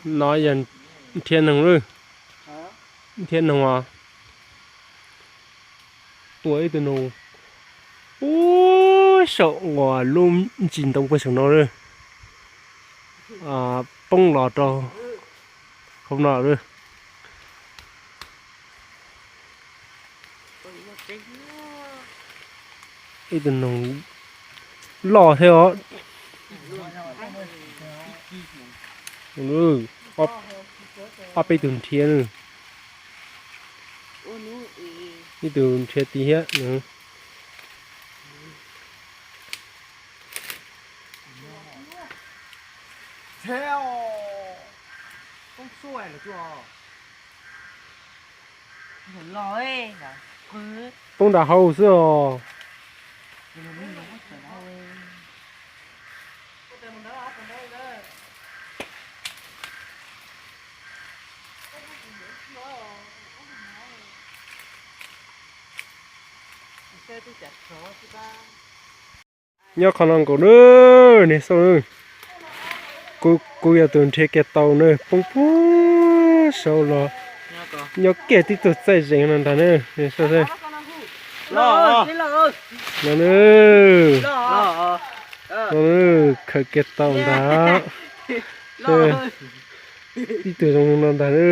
No yog nrhiav noog lawm. Nrhiav noog os. Tua ib tug noog puag saum uas lub ntsis ntoo puag saum no lawm. Poob los rau hauv no lawm. Ib tug noog loj thiab os. Ob peb tug nrhiav. Ib tug nrhiav ti thiab. Poob nram hauv xwb os. Nyob qhov no nkaus na, nej saib na. Kuv yog tus nrhiav kiag tau na, poob puag saud los. Nyob kiag tib tug txaij zees no ntag na, nej saib seb. No na, no na, khaws kiag tau ntag. Tib tug zoo no ntag na.